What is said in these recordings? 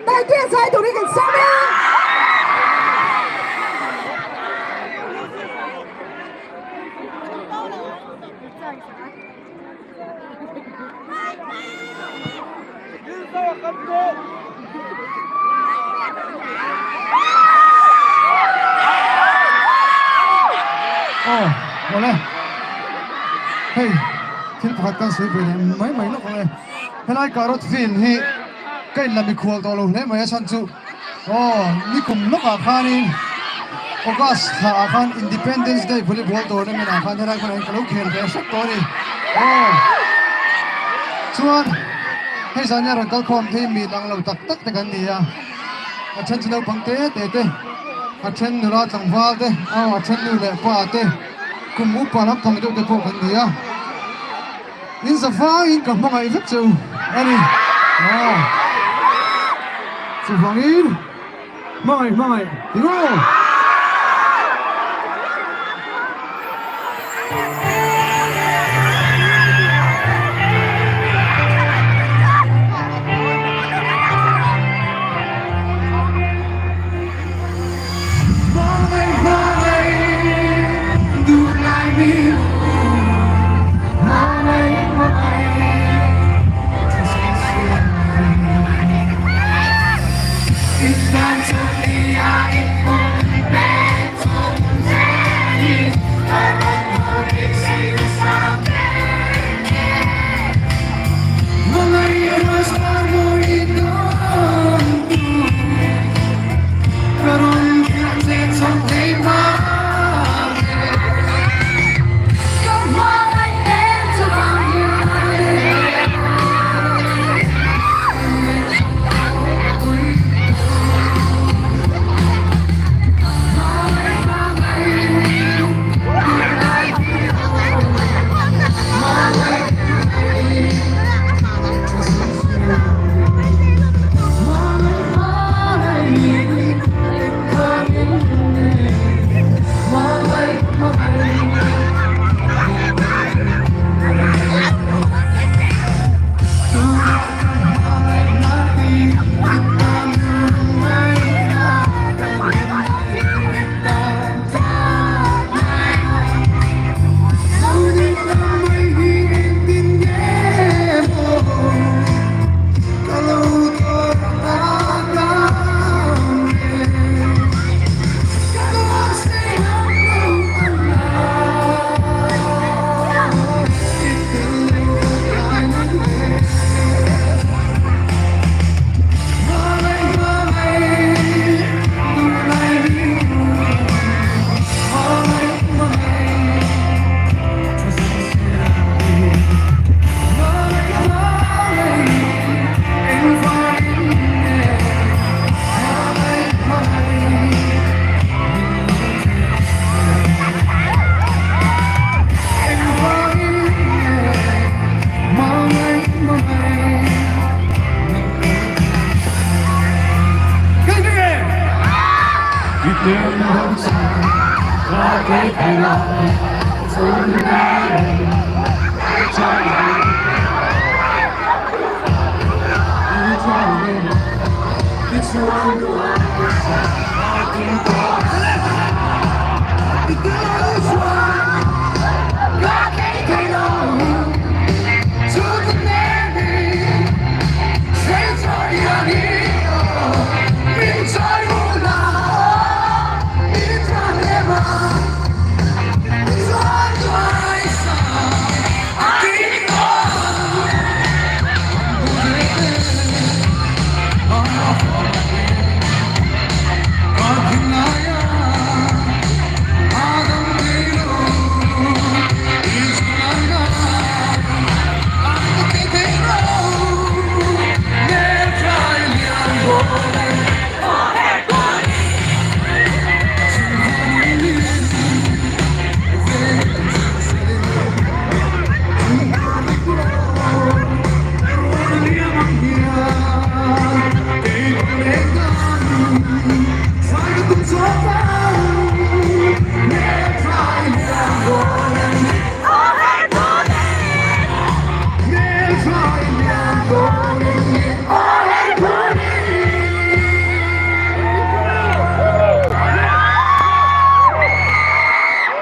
Taitea zai turin kan sawm e. Aw awle hei thil pakhat kan sawi ve leh mai mai lawk ang e helai carrot field hi ka in la mikhual tawh lo hle mai a chhan chu aw nikum lawkah khanin August thla ah khan Independence Day volleyball tournament ah khan helai hmunah hian ka lo khel ve hrep tawh a ni aw chuan hei zan hian rawn kal khawm phei mi dang lo tak tak te kan ni a a then chu naupang te te te a then nula tlangval te aw a then nu leh pa te kum upa lampang deuh te pawh kan ni a. In za vangin ka hmangaih vek che u a ni. Aw. Chuvangin hmangaih hmangaih ti rawh.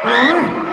Awle.